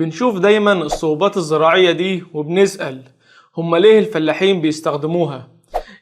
بنشوف دايما الصوبات الزراعية دي وبنسأل هما ليه الفلاحين بيستخدموها؟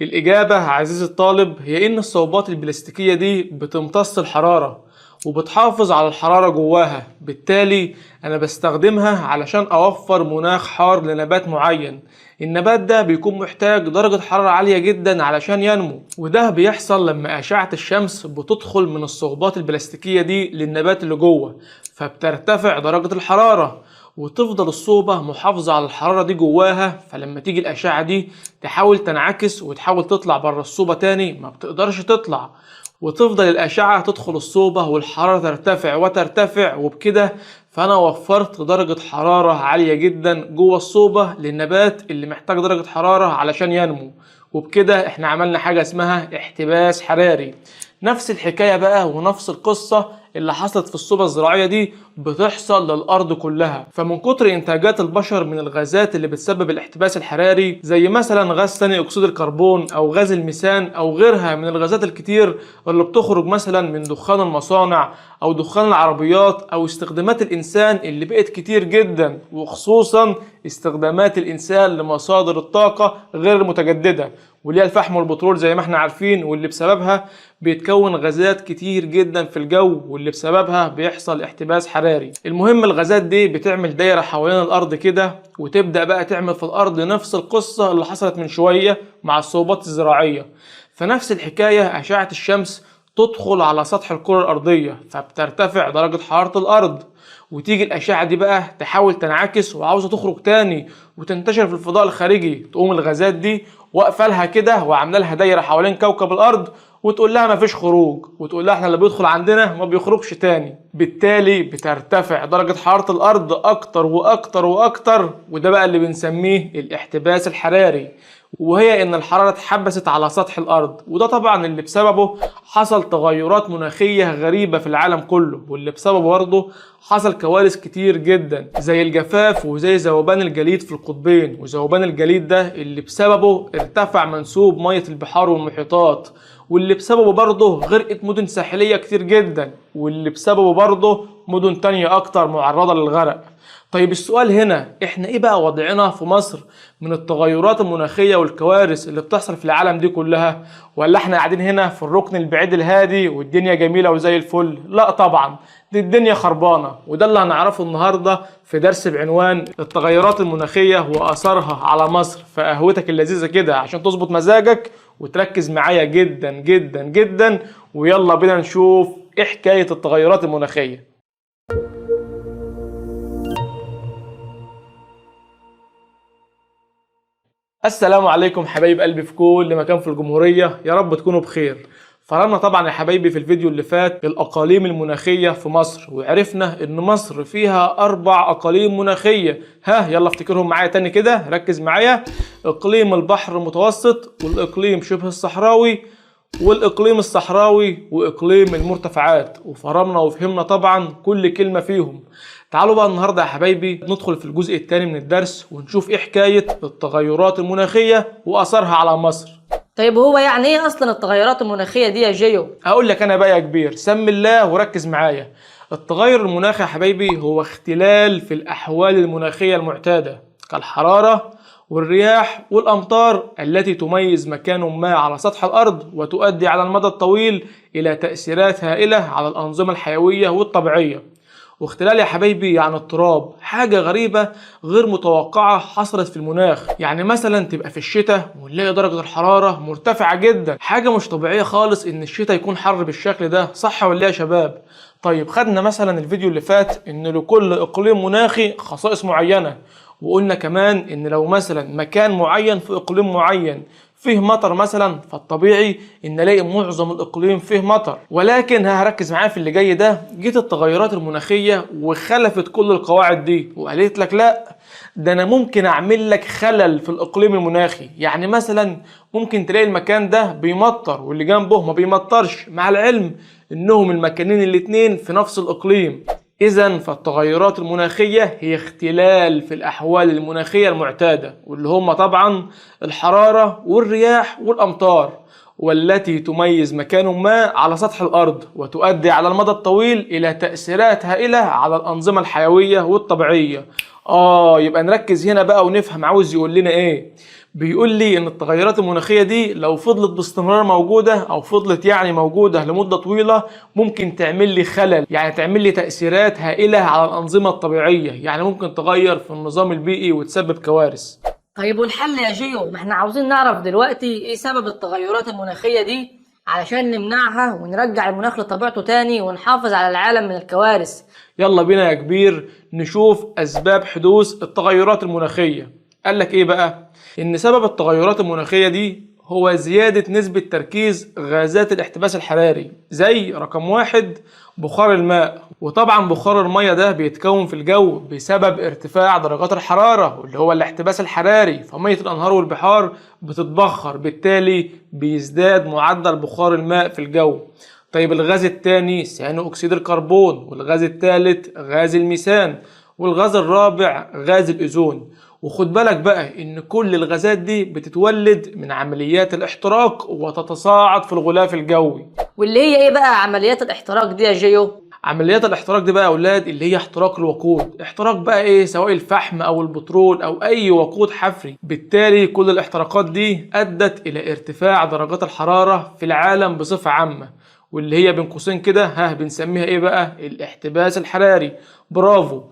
الإجابة عزيزي الطالب هي إن الصوبات البلاستيكية دي بتمتص الحرارة وبتحافظ على الحرارة جواها، بالتالي أنا بستخدمها علشان أوفر مناخ حار لنبات معين. النبات ده بيكون محتاج درجة حرارة عالية جدا علشان ينمو، وده بيحصل لما أشعة الشمس بتدخل من الصوبات البلاستيكية دي للنبات اللي جوه، فبترتفع درجة الحرارة وتفضل الصوبة محافظة على الحرارة دي جواها. فلما تيجي الأشعة دي تحاول تنعكس وتحاول تطلع بره الصوبة تاني ما بتقدرش تطلع، وتفضل الأشعة تدخل الصوبة والحرارة ترتفع وترتفع، وبكده فأنا وفرت درجة حرارة عالية جدا جوه الصوبة للنبات اللي محتاج درجة حرارة علشان ينمو، وبكده احنا عملنا حاجة اسمها احتباس حراري. نفس الحكاية بقى ونفس القصة اللي حصلت في الصوبة الزراعية دي بتحصل للأرض كلها. فمن كتر إنتاجات البشر من الغازات اللي بتسبب الاحتباس الحراري، زي مثلا غاز ثاني أكسيد الكربون أو غاز الميثان أو غيرها من الغازات الكتير اللي بتخرج مثلا من دخان المصانع أو دخان العربيات أو استخدامات الإنسان اللي بقت كتير جدا، وخصوصا استخدامات الإنسان لمصادر الطاقة غير المتجددة واللي هي الفحم والبترول زي ما احنا عارفين، واللي بسببها بيتكون غازات كتير جدا في الجو واللي بسببها بيحصل احتباس حراري. المهم الغازات دي بتعمل دايرة حوالين الأرض كده، وتبدأ بقى تعمل في الأرض نفس القصة اللي حصلت من شوية مع الصوبات الزراعية. فنفس الحكاية أشعة الشمس تدخل على سطح الكرة الأرضية فبترتفع درجة حرارة الأرض، وتيجي الأشعة دي بقى تحاول تنعكس وعاوزة تخرج تاني وتنتشر في الفضاء الخارجي، تقوم الغازات دي واقفة لها كده وعامله لها دايرة حوالين كوكب الأرض وتقول لها مفيش خروج، وتقول لها احنا اللي بيدخل عندنا ما بيخرجش تاني. بالتالي بترتفع درجة حرارة الأرض أكتر وأكتر وأكتر، وده بقى اللي بنسميه الاحتباس الحراري، وهي ان الحرارة اتحبست على سطح الارض. وده طبعا اللي بسببه حصل تغيرات مناخية غريبة في العالم كله، واللي بسببه برضه حصل كوارث كتير جدا زي الجفاف وزي ذوبان الجليد في القطبين، وذوبان الجليد ده اللي بسببه ارتفع منسوب مية البحار والمحيطات، واللي بسببه برضه غرقت مدن ساحلية كتير جدا، واللي بسببه برضه مدن تانية اكتر معرضة للغرق. طيب السؤال هنا، احنا ايه بقى وضعنا في مصر من التغيرات المناخية والكوارث اللي بتحصل في العالم دي كلها؟ ولا احنا قاعدين هنا في الركن البعيد الهادي والدنيا جميلة وزي الفل؟ لا طبعا، دي الدنيا خربانة، وده اللي هنعرفه النهاردة في درس بعنوان التغيرات المناخية وآثارها على مصر. فقهوتك اللذيذة كده عشان تظبط مزاجك وتركز معايا جدا جدا جدا، ويلا بينا نشوف ايه حكاية التغيرات المناخية. السلام عليكم حبايب قلبي في كل مكان في الجمهورية، يا رب تكونوا بخير. فرنا طبعا يا حبايبي في الفيديو اللي فات الأقاليم المناخية في مصر، وعرفنا إن مصر فيها 4 أقاليم مناخية. ها يلا افتكرهم معايا تاني كده، ركز معايا: إقليم البحر المتوسط، والإقليم شبه الصحراوي، والإقليم الصحراوي، وإقليم المرتفعات. وفرمنا وفهمنا طبعا كل كلمة فيهم. تعالوا بقى النهارده يا حبايبي ندخل في الجزء الثاني من الدرس ونشوف ايه حكاية التغيرات المناخية وأثرها على مصر. طيب هو يعني ايه اصلا التغيرات المناخية دي يا جيو؟ هقول لك انا بقى يا كبير، سم الله وركز معايا. التغير المناخي يا حبايبي هو اختلال في الأحوال المناخية المعتادة كالحرارة والرياح والأمطار التي تميز مكان ما على سطح الأرض وتؤدي على المدى الطويل إلى تأثيرات هائلة على الأنظمة الحيوية والطبيعية. واختلال يا حبايبي يعني اضطراب، حاجة غريبة غير متوقعة حصلت في المناخ. يعني مثلا تبقى في الشتاء ونلاقي درجة الحرارة مرتفعة جدا، حاجة مش طبيعية خالص ان الشتاء يكون حر بالشكل ده، صح ولا يا شباب؟ طيب خدنا مثلا الفيديو اللي فات ان لكل اقليم مناخي خصائص معينة، وقلنا كمان ان لو مثلا مكان معين في اقليم معين فيه مطر مثلا، فالطبيعي ان الاقي معظم الاقليم فيه مطر. ولكن هركز معايا في اللي جاي ده، جيت التغيرات المناخية وخلفت كل القواعد دي وقالت لك لا، ده انا ممكن اعمل لك خلل في الاقليم المناخي. يعني مثلا ممكن تلاقي المكان ده بيمطر واللي جنبه ما بيمطرش، مع العلم انهم المكانين الاتنين في نفس الاقليم. إذا فالتغيرات المناخية هي اختلال في الأحوال المناخية المعتادة، واللي هم طبعا الحرارة والرياح والأمطار، والتي تميز مكان ما على سطح الأرض وتؤدي على المدى الطويل إلى تأثيرات هائلة على الأنظمة الحيوية والطبيعية. يبقى نركز هنا بقى ونفهم عاوز يقول لنا إيه. بيقول لي إن التغيرات المناخية دي لو فضلت باستمرار موجودة أو فضلت يعني موجودة لمدة طويلة ممكن تعمل لي خلل، يعني تعمل لي تأثيرات هائلة على الأنظمة الطبيعية، يعني ممكن تغير في النظام البيئي وتسبب كوارث. طيب والحل يا جيو؟ ما احنا عاوزين نعرف دلوقتي ايه سبب التغيرات المناخية دي علشان نمنعها ونرجع المناخ لطبيعته تاني ونحافظ على العالم من الكوارث. يلا بينا يا كبير نشوف أسباب حدوث التغيرات المناخية. قال لك إيه بقى؟ إن سبب التغيرات المناخية دي هو زيادة نسبة تركيز غازات الاحتباس الحراري، زي رقم 1 بخار الماء. وطبعا بخار المية ده بيتكون في الجو بسبب ارتفاع درجات الحرارة واللي هو الاحتباس الحراري، فمية الأنهار والبحار بتتبخر، بالتالي بيزداد معدل بخار الماء في الجو. طيب الغاز الثاني ثاني أكسيد الكربون، والغاز الثالث غاز الميثان، والغاز الرابع غاز الأوزون. وخد بالك بقى إن كل الغازات دي بتتولد من عمليات الاحتراق وتتصاعد في الغلاف الجوي. واللي هي ايه بقى عمليات الاحتراق دي يا جيو؟ عمليات الاحتراق دي بقى يا اولاد اللي هي احتراق الوقود، احتراق بقى ايه، سواء الفحم او البترول او اي وقود حفري. بالتالي كل الاحتراقات دي ادت الى ارتفاع درجات الحرارة في العالم بصفة عامة، واللي هي بين قوسين كده بنسميها ايه بقى؟ الاحتباس الحراري. برافو.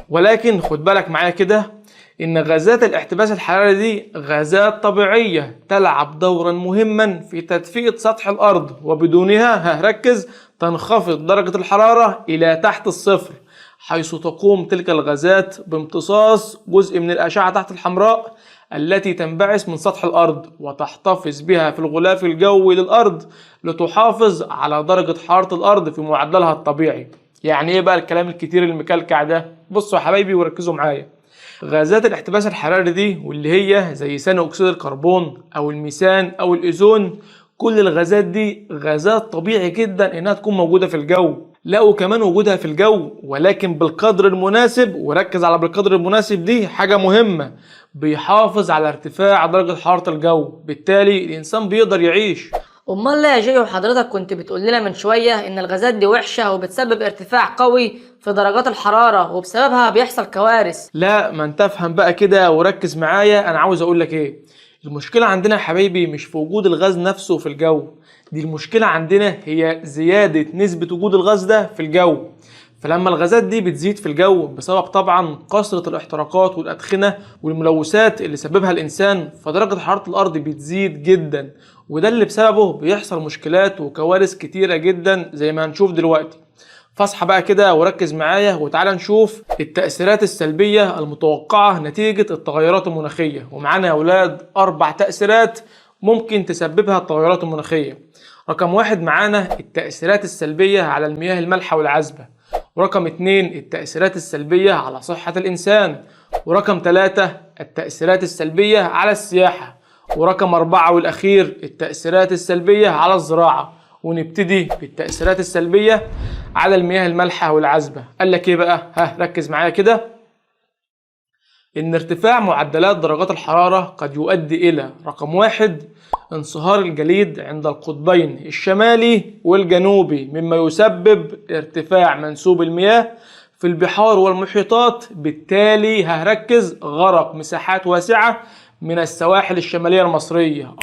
ولكن خد بالك معايا كده إن غازات الاحتباس الحراري دي غازات طبيعية تلعب دورا مهما في تدفئة سطح الأرض، وبدونها ركز تنخفض درجة الحرارة إلى تحت الصفر، حيث تقوم تلك الغازات بامتصاص جزء من الأشعة تحت الحمراء التي تنبعث من سطح الأرض وتحتفظ بها في الغلاف الجوي للأرض لتحافظ على درجة حرارة الأرض في معدلها الطبيعي. يعني إيه بقى الكلام الكتير المكلكع ده؟ بصوا يا حبايبي وركزوا معايا. غازات الاحتباس الحراري دي واللي هي زي ثاني أكسيد الكربون أو الميثان أو الأوزون، كل الغازات دي غازات طبيعي جدا إنها تكون موجودة في الجو. لا وكمان وجودها في الجو ولكن بالقدر المناسب، وركز على بالقدر المناسب دي حاجة مهمة، بيحافظ على ارتفاع درجة حرارة الجو، بالتالي الإنسان بيقدر يعيش. امال لا يا جيو، حضرتك كنت بتقول لنا من شوية ان الغازات دي وحشة وبتسبب ارتفاع قوي في درجات الحرارة وبسببها بيحصل كوارث. لا ما انت افهم بقى كده وركز معايا، انا عاوز اقول لك ايه. المشكلة عندنا يا حبايبي مش في وجود الغاز نفسه في الجو، دي المشكلة عندنا هي زيادة نسبة وجود الغاز ده في الجو. فلما الغازات دي بتزيد في الجو بسبب طبعا كثرة الاحتراقات والأدخنة والملوثات اللي سببها الإنسان، فدرجة حرارة الأرض بتزيد جدا، وده اللي بسببه بيحصل مشكلات وكوارث كتيرة جدا زي ما هنشوف دلوقتي. فاصحى بقى كده وركز معايا وتعالى نشوف التأثيرات السلبية المتوقعة نتيجة التغيرات المناخية. ومعانا يا أولاد 4 تأثيرات ممكن تسببها التغيرات المناخية. رقم 1 معانا التأثيرات السلبية على المياه المالحة والعذبة، ورقم 2 التأثيرات السلبية على صحة الإنسان، ورقم 3 التأثيرات السلبية على السياحة، ورقم 4 والأخير التأثيرات السلبية على الزراعة. ونبتدي بالتأثيرات السلبية على المياه المالحة والعذبة. قال لك إيه بقى؟ ركز معايا كده. إن ارتفاع معدلات درجات الحرارة قد يؤدي إلى رقم 1 انصهار الجليد عند القطبين الشمالي والجنوبي، مما يسبب ارتفاع منسوب المياه في البحار والمحيطات، بالتالي هركز غرق مساحات واسعة من السواحل الشمالية المصرية.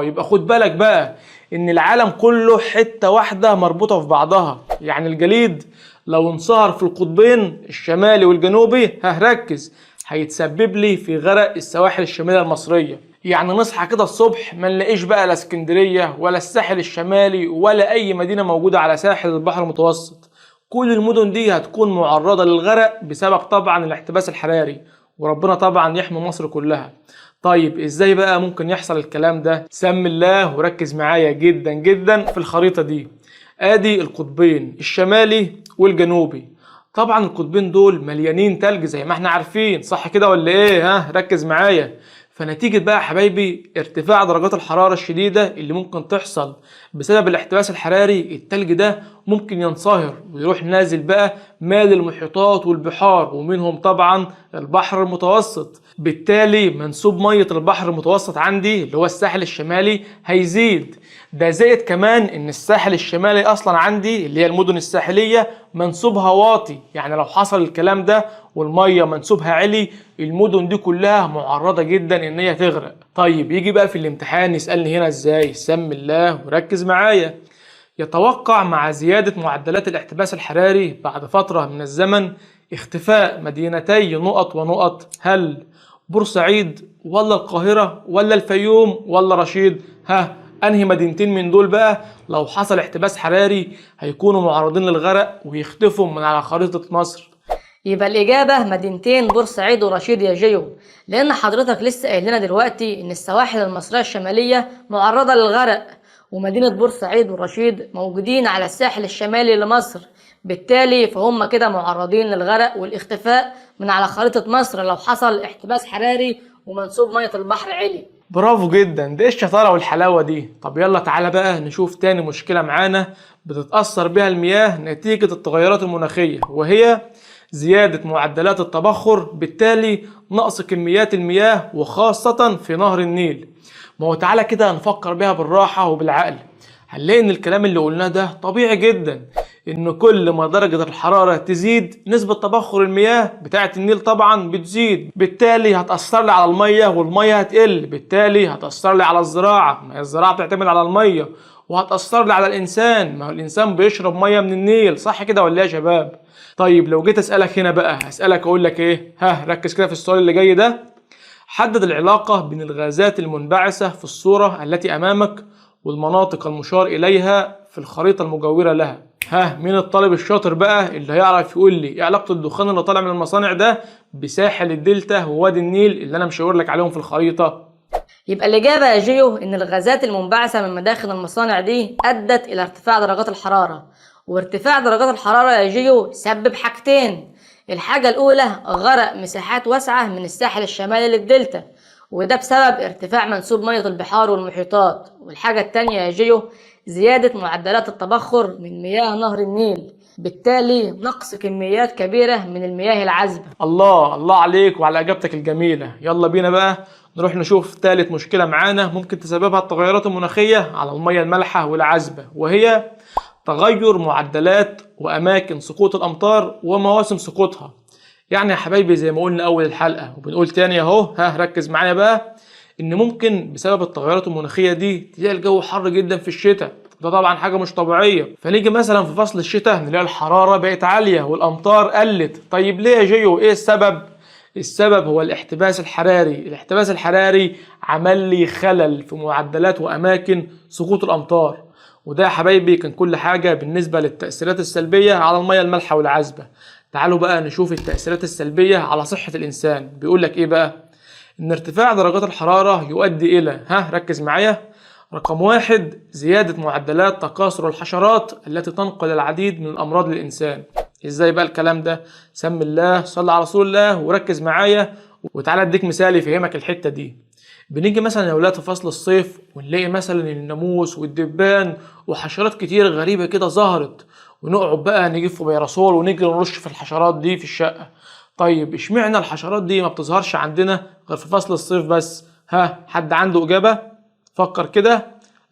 يبقى خد بالك بقى إن العالم كله حتة واحدة مربوطة في بعضها، يعني الجليد لو انصهر في القطبين الشمالي والجنوبي هركز هيتسبب لي في غرق السواحل الشمالية المصرية. يعني نصحى كده الصبح ما نلاقيش بقى لا اسكندرية ولا الساحل الشمالي ولا أي مدينة موجودة على ساحل البحر المتوسط، كل المدن دي هتكون معرضة للغرق بسبب طبعا الاحتباس الحراري، وربنا طبعا يحمي مصر كلها. طيب ازاي بقى ممكن يحصل الكلام ده؟ سم الله وركز معايا جدا جدا في الخريطة دي. ادي القطبين الشمالي والجنوبي، طبعا القطبين دول مليانين تلج زي ما احنا عارفين، صح كده ولا ايه؟ ركز معايا. فنتيجة بقى يا حبايبي ارتفاع درجات الحرارة الشديدة اللي ممكن تحصل بسبب الاحتباس الحراري، التلج ده ممكن ينصهر ويروح نازل بقى مال المحيطات والبحار، ومنهم طبعا البحر المتوسط. بالتالي منسوب مية البحر المتوسط عندي اللي هو الساحل الشمالي هيزيد. ده زائد كمان ان الساحل الشمالي اصلا عندي اللي هي المدن الساحلية منسوبها واطي، يعني لو حصل الكلام ده والمية منسوبها عالي المدن دي كلها معرضة جدا ان هي تغرق. طيب يجي بقى في الامتحان يسألني هنا ازاي؟ سم الله وركز معايا. يتوقع مع زيادة معدلات الاحتباس الحراري بعد فترة من الزمن اختفاء مدينتي نقط ونقط، هل بورسعيد ولا القاهرة ولا الفيوم ولا رشيد؟ ها انهي مدينتين من دول بقى لو حصل احتباس حراري هيكونوا معرضين للغرق ويختفوا من على خريطة مصر؟ يبقى الإجابة مدينتين بورسعيد ورشيد يا جيو، لأن حضرتك لسه قايل لنا دلوقتي إن السواحل المصرية الشمالية معرضة للغرق، ومدينة بورسعيد ورشيد موجودين على الساحل الشمالي لمصر، بالتالي فهم كده معرضين للغرق والاختفاء من على خريطة مصر لو حصل احتباس حراري ومنسوب مية البحر عالي. برافو جدا، ده ايه الشطارة والحلاوة دي. طب يلا تعالى بقى نشوف تاني مشكلة معانا بتتأثر بها المياه نتيجة التغيرات المناخية، وهي زيادة معدلات التبخر، بالتالي نقص كميات المياه وخاصة في نهر النيل. ما هو تعالى كده نفكر بيها بالراحة وبالعقل، هنلاقي ان الكلام اللي قلناه ده طبيعي جدا، ان كل ما درجة الحرارة تزيد نسبة تبخر المياه بتاعة النيل طبعا بتزيد، بالتالي هتأثر لي على المية والمية هتقل، بالتالي هتأثر لي على الزراعة، ما هي الزراعة بتعتمد على المية، وهتأثر لي على الإنسان، ما هو الإنسان بيشرب مية من النيل، صح كده ولا إيه يا شباب؟ طيب لو جيت أسألك هنا بقى هسألك أقول لك إيه؟ ها ركز كده في السؤال اللي جاي ده. حدد العلاقة بين الغازات المنبعثة في الصورة التي أمامك والمناطق المشار إليها في الخريطة المجاورة لها. ها مين الطالب الشاطر بقى اللي هيعرف يقول لي ايه علاقة الدخان اللي طالع من المصانع ده بساحل الدلتا ووادي النيل اللي أنا مشاور لك عليهم في الخريطة؟ يبقى الإجابة يا جيو إن الغازات المنبعثة من مداخن المصانع دي أدت إلى ارتفاع درجات الحرارة، وارتفاع درجات الحرارة يا جيو سبب حاجتين. الحاجة الأولى غرق مساحات واسعة من الساحل الشمالي للدلتا، وده بسبب ارتفاع منسوب مية البحار والمحيطات. والحاجة التانية يا جيو زيادة معدلات التبخر من مياه نهر النيل، بالتالي نقص كميات كبيرة من المياه العذبة. الله الله عليك وعلى إجابتك الجميلة. يلا بينا بقى نروح نشوف ثالث مشكلة معانا ممكن تسببها التغيرات المناخية على المية المالحة والعذبة، وهي تغير معدلات وأماكن سقوط الأمطار ومواسم سقوطها. يعني يا حبايبي زي ما قلنا أول الحلقة وبنقول تاني أهو، ها ركز معايا بقى، إن ممكن بسبب التغيرات المناخية دي تلاقي الجو حر جدا في الشتاء، ده طبعا حاجة مش طبيعية. فنيجي مثلا في فصل الشتاء نلاقي الحرارة بقت عالية والأمطار قلت. طيب ليه يا جيو؟ إيه السبب؟ السبب هو الاحتباس الحراري. الاحتباس الحراري عمل لي خلل في معدلات وأماكن سقوط الأمطار. وده يا حبايبي كان كل حاجة بالنسبة للتأثيرات السلبية على المية المالحة والعذبة. تعالوا بقى نشوف التأثيرات السلبية على صحة الإنسان. بيقول لك إيه بقى؟ إن ارتفاع درجات الحرارة يؤدي إلى، ها ركز معايا، رقم 1 زيادة معدلات تكاثر الحشرات التي تنقل العديد من الأمراض للإنسان. إزاي بقى الكلام ده؟ سم الله، صلى على رسول الله، وركز معايا وتعالى أديك مثال يفهمك الحتة دي. بنيجي مثلا يا ولاد في فصل الصيف ونلاقي مثلا الناموس والدبان وحشرات كتير غريبة كده ظهرت، ونقعد بقى نجيب في بيرسول ونجري نرش في الحشرات دي في الشقة. طيب اشمعنى الحشرات دي ما بتظهرش عندنا غير في فصل الصيف بس؟ ها حد عنده إجابة؟ فكر كده.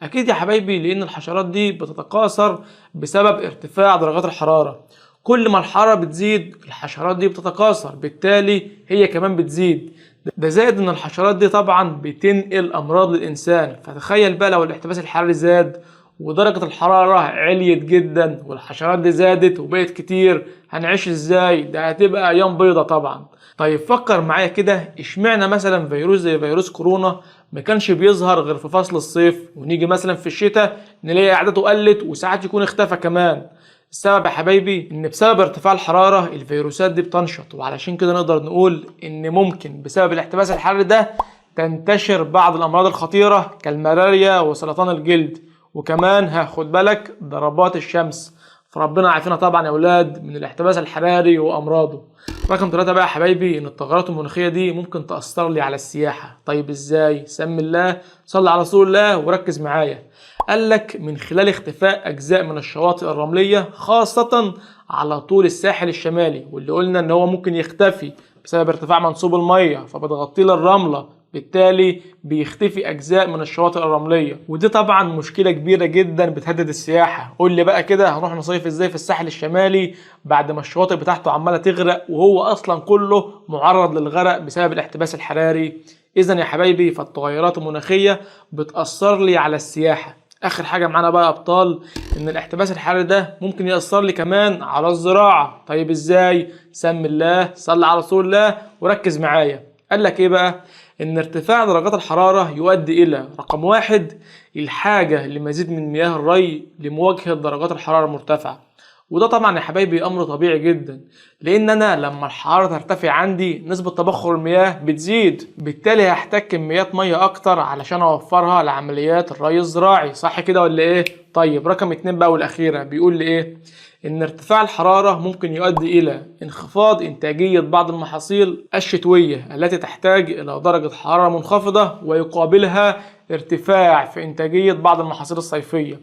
أكيد يا حبايبي لأن الحشرات دي بتتكاثر بسبب ارتفاع درجات الحرارة. كل ما الحرارة بتزيد الحشرات دي بتتكاثر، بالتالي هي كمان بتزيد. ده زائد ان الحشرات دي طبعا بتنقل امراض للانسان. فتخيل بقى لو الاحتباس الحراري زاد ودرجة الحرارة عليت جدا والحشرات دي زادت وبقت كتير، هنعيش ازاي؟ ده هتبقى ايام بيضة طبعا. طيب فكر معايا كده، اشمعنى مثلا فيروس زي فيروس كورونا ما كانش بيظهر غير في فصل الصيف، ونيجي مثلا في الشتاء نلاقي اعداده قلت وساعات يكون اختفى كمان؟ السبب يا حبايبي ان بسبب ارتفاع الحرارة الفيروسات دي بتنشط، وعلشان كده نقدر نقول ان ممكن بسبب الاحتباس الحراري ده تنتشر بعض الامراض الخطيرة كالملاريا وسرطان الجلد، وكمان هاخد بالك ضربات الشمس. فربنا عافينا طبعا يا اولاد من الاحتباس الحراري وامراضه. رقم 3 بقى يا حبايبي ان التغيرات المناخية دي ممكن تأثر لي على السياحة. طيب ازاي؟ سم الله، صلي على رسول الله، وركز معايا. قال لك من خلال اختفاء اجزاء من الشواطئ الرملية خاصة على طول الساحل الشمالي، واللي قلنا ان هو ممكن يختفي بسبب ارتفاع منسوب المية فبتغطيه للرملة، بالتالي بيختفي اجزاء من الشواطئ الرملية، ودي طبعا مشكلة كبيرة جدا بتهدد السياحة. قول لي بقى كده هنروح نصيف ازاي في الساحل الشمالي بعد ما الشواطئ بتاعته عماله تغرق وهو اصلا كله معرض للغرق بسبب الاحتباس الحراري؟ اذا يا حبايبي فالتغيرات المناخية بتاثر لي على السياحة. اخر حاجة معانا بقى يا ابطال، ان الاحتباس الحراري ده ممكن ياثر لي كمان على الزراعة. طيب ازاي؟ سم الله، صل على رسول الله، وركز معايا. قال لك ايه بقى؟ ان ارتفاع درجات الحرارة يؤدي الى رقم 1 الحاجة لمزيد من مياه الري لمواجهة درجات الحرارة المرتفعة. وده طبعا يا حبايبي امر طبيعي جدا، لان انا لما الحرارة ترتفع عندي نسبه تبخر المياه بتزيد، بالتالي هحتاج كميات مية اكتر علشان اوفرها لعمليات الري الزراعي، صح كده ولا ايه؟ طيب رقم 2 بقى والاخيرة بيقول لي ايه؟ ان ارتفاع الحرارة ممكن يؤدي الى انخفاض انتاجية بعض المحاصيل الشتوية التي تحتاج الى درجه حرارة منخفضة، ويقابلها ارتفاع في انتاجية بعض المحاصيل الصيفية.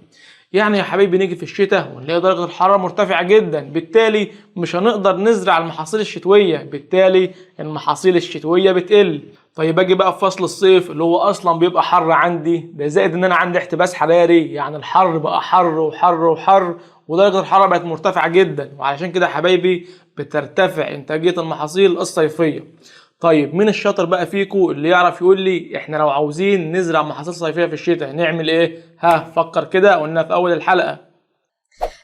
يعني يا حبايبي نيجي في الشتاء ونلاقي درجة الحرارة مرتفعة جدا، بالتالي مش هنقدر نزرع المحاصيل الشتوية، بالتالي المحاصيل الشتوية بتقل. طيب اجي بقى في فصل الصيف اللي هو اصلا بيبقى حر عندي، ده زائد ان انا عندي احتباس حراري، يعني الحر بقى حر وحر وحر ودرجة الحرارة بقت مرتفعة جدا، وعلشان كده يا حبايبي بترتفع انتاجية المحاصيل الصيفية. طيب مين الشاطر بقى فيكو اللي يعرف يقول لي احنا لو عاوزين نزرع محاصيل صيفية في الشتاء نعمل ايه؟ ها فكر كده، قلنا في اول الحلقة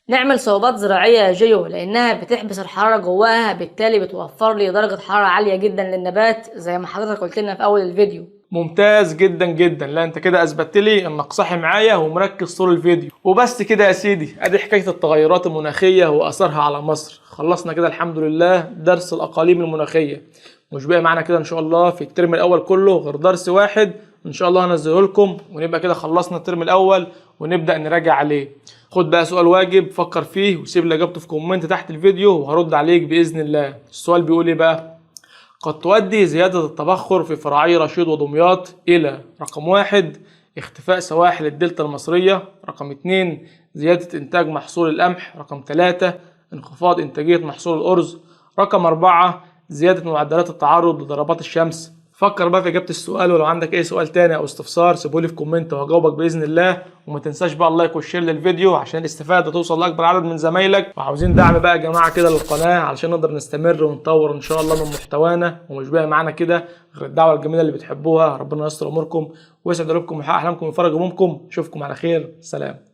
نعمل صوبات زراعية يا جيو، لأنها بتحبس الحرارة جواها، بالتالي بتوفر لي درجة حرارة عالية جدا للنبات زي ما حضرتك قلت لنا في أول الفيديو. ممتاز جدا جدا، لا انت كده اثبتت لي انك صاحي معايا ومركز طول الفيديو. وبس كده يا سيدي، ادي حكاية التغيرات المناخية واثرها على مصر. خلصنا كده الحمد لله درس الاقاليم المناخية، مش باقي معانا كده ان شاء الله في الترم الاول كله غير درس واحد ان شاء الله هنزله لكم، ونبقى كده خلصنا الترم الاول ونبدا نراجع عليه. خد بقى سؤال واجب فكر فيه وسيب لي اجابته في comment تحت الفيديو وهرد عليك باذن الله. السؤال بيقول ايه بقى؟ قد تؤدي زيادة التبخر في فرعي رشيد ودمياط إلى رقم 1 اختفاء سواحل الدلتا المصرية، رقم 2 زيادة إنتاج محصول القمح، رقم 3 انخفاض إنتاجية محصول الأرز، رقم 4 زيادة معدلات التعرض لضربات الشمس. فكر بقى في إجابة السؤال، ولو عندك أي سؤال تاني أو استفسار سيبولي في comment وهجاوبك بإذن الله. وما تنساش بقى ال like وال share للفيديو عشان الاستفادة توصل لأكبر عدد من زمايلك. وعاوزين دعم بقى يا جماعة كده للقناة علشان نقدر نستمر ونطور إن شاء الله من محتوانا. ومش باقي معانا كده غير الدعوة الجميلة اللي بتحبوها، ربنا يستر أموركم ويسعد قلوبكم ويحقق أحلامكم ويفرج همومكم. أشوفكم على خير، سلام.